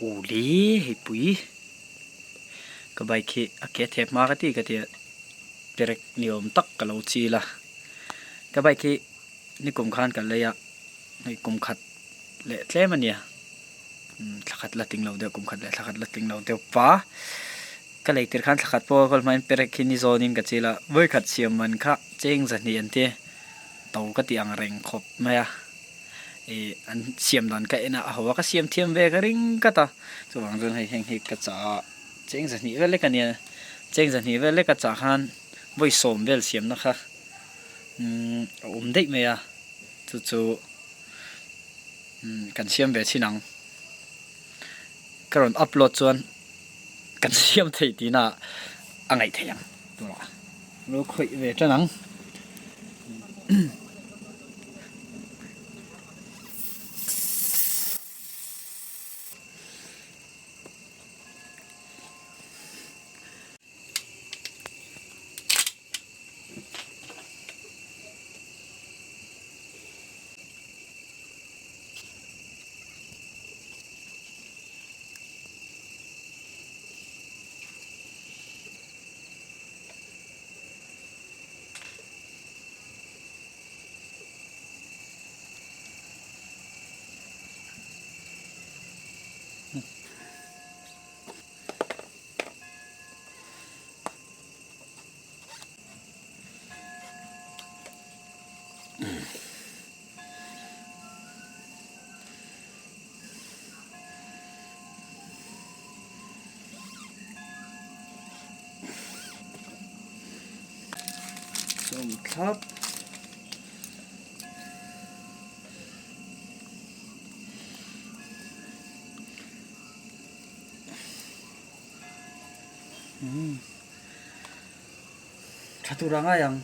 Uli hei pui ka bike hi a ke thep hma ka ti ka tia perek ni awm tak ka lo chil a ka bike hi nikum khan ka lei a hei kum khat leh tlem a nia thla khat la tling lo deuh kum khat leh thla khat la tling lo deuh pa ka lei tir khan thla khat pawh a kal hmain perek hi ni zawnin ka chil a vawikhat siam man kha cheng zahnih an ti to ka tih ang reng khawp mai a. Ih an siam dan ka en a a ho a ka siam thiam ve ka ring kat a chuvang chuan hei heng hi ka chah a cheng zahnih vel lek a nia cheng zahnih vel lek a chah khan vawi sawm vel siamna kha umm a awm daih mai a chu chu umm kan siam ve chhin ang ka rawn upload chuan kan siam thei tihna a ngaih theih ang tunah lo khawih ve tan ang. Sawm thlap. Tha tur a ngai ang.